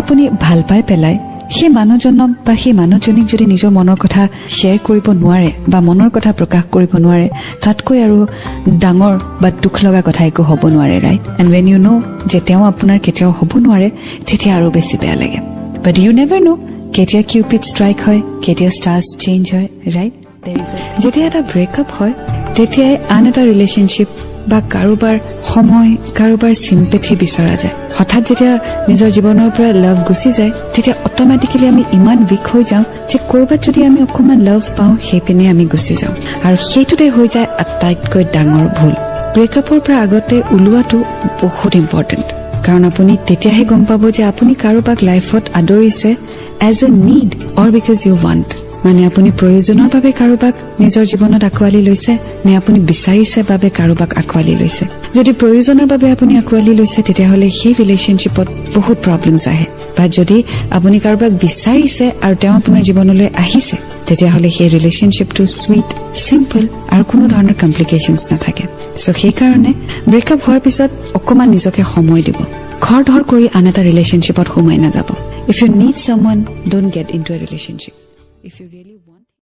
আপুনি ভাল পাই পেলাই সেই মানুহজনক বা সেই মানুহজনীক যদি নিজৰ মনৰ কথা শ্বেয়াৰ কৰিব নোৱাৰে বা মনৰ কথা প্ৰকাশ কৰিব নোৱাৰে, তাতকৈ আৰু ডাঙৰ বা দুখ লগা কথা একো হ'ব নোৱাৰে, right? And when you know যে তেওঁ আপোনাৰ কেতিয়াও হ'ব নোৱাৰে, তেতিয়া আৰু বেছি বেয়া লাগে। বাট you never ন' কেতিয়া কিউপিড ষ্ট্ৰাইক হয়, কেতিয়া ষ্টাৰ্ছ চেঞ্জ হয়, ৰাইট? যেতিয়া এটা ব্ৰেকআপ হয়, তেতিয়াই আন এটা ৰিলেশ্যনশ্বিপ বা কাৰোবাৰ সময়, কাৰোবাৰ চিম্পেথি বিচৰা যায়। হঠাৎ যেতিয়া নিজৰ জীৱনৰ পৰা লাভ গুচি যায়, তেতিয়া অট'মেটিকেলি আমি ইমান উইক হৈ যাওঁ যে ক'ৰবাত যদি আমি অকণমান লাভ পাওঁ, সেইপিনে আমি গুচি যাওঁ আৰু সেইটোতে হৈ যায় আটাইতকৈ ডাঙৰ ভুল। ব্ৰেকআপৰ পৰা আগতে ওলোৱাটো বহুত ইম্পৰ্টেণ্ট, কাৰণ আপুনি তেতিয়াহে গম পাব যে আপুনি কাৰোবাক লাইফত আদৰিছে as a need or because you want। মানে আপুনি প্ৰয়োজনৰ বাবে কাৰোবাক নিজৰ জীৱনত আঁকোৱালি লৈছে নে আপুনি বিচাৰিছে বাবে কাৰোবাক আঁকোৱালি লৈছে। যদি প্ৰয়োজনৰ বাবে আপুনি আঁকোৱালি লৈছে, তেতিয়াহ'লে সেই ৰিলেশ্যনশ্বিপত বহুত প্ৰব্লেমছ আহে। বা যদি আপুনি কাৰোবাক বিচাৰিছে আৰু তেওঁ আপোনাৰ জীৱনলৈ আহিছে, তেতিয়াহ'লে সেই ৰিলেশ্যনশ্বিপটো চুইট, চিম্পল আৰু কোনো ধৰণৰ কমপ্লিকেশ্যনছ নাথাকে। চ' সেইকাৰণে ব্ৰেকআপ হোৱাৰ পিছত অকণমান নিজকে সময় দিব। খৰধৰ কৰি আন এটা ৰিলেশ্যনশ্বিপত সোমাই নাযাব। If you need someone, don't get into a relationship. If you really want